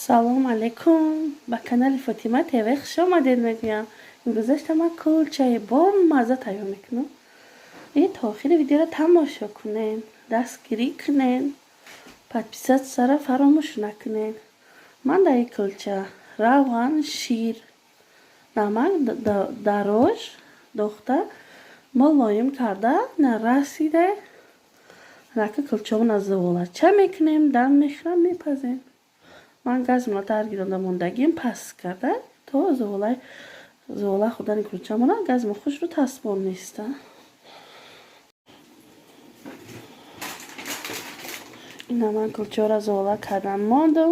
Салом алейкум, ба канали Фотима ТВ хуш омадед мегӯям. Имрӯзашта ман кулчаи бомазза тайёр мекунам. И то охири видеоро тамошо кунед, дастгирӣ кунед, подписатсияро фаромӯш накунед. Ман дар ин кулча равған, шир, намак дарош дохта мулоим карда нарасида рака кулчаҳоро зуволача мекунем, дам мехӯрам, мепазем. Ман газмро даргиронда мондагим паст карда то зувола хӯрдани кулчамона газмо хушрӯ тасбон неста. Ина ман кулчаҳоро зувола кардам мондум.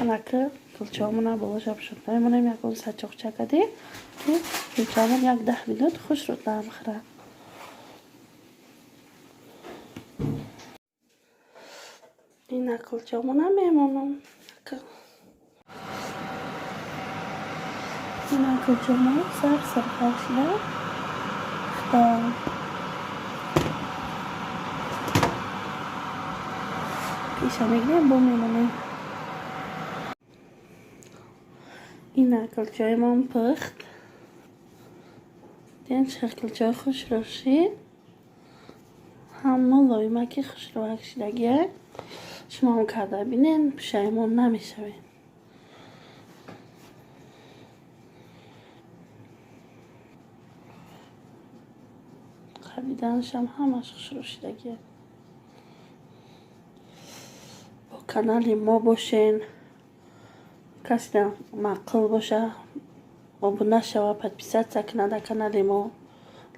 Анака кулчаҳомона болоша пӯшонда мемонем, ягон сачоқча кардем, ки кулчаҳомон 1-10 минут хушрӯ дам хӯрад. Ина кулчаҳомона мемонам. Ина кулчаҳомон сар сархар шуда пухтам. Иша мегирем, бо мемонем. Ина кулчаҳоямон пухт. Дидем чӣ кулчаҳои хушрӯ шид. Ҳам мулоимаки хушрӯак шидагия. Шумоам карда бинен, пушаймон намешавед. Қабиданашам ҳамаш хушрӯ шидагия. Бо канали мо бошен. Касе маъқул боша, обуна шава, подписатсия кунад дар канали мо.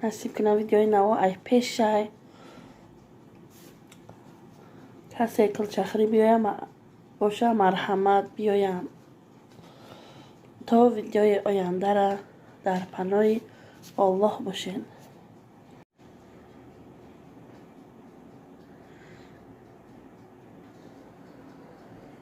Насиб кунад видеои наво ай пешай. Касе кулчахӯрӣ биёям боша, марҳамат биёям. То видеои ояндара дар паноҳи Аллоҳ бошед.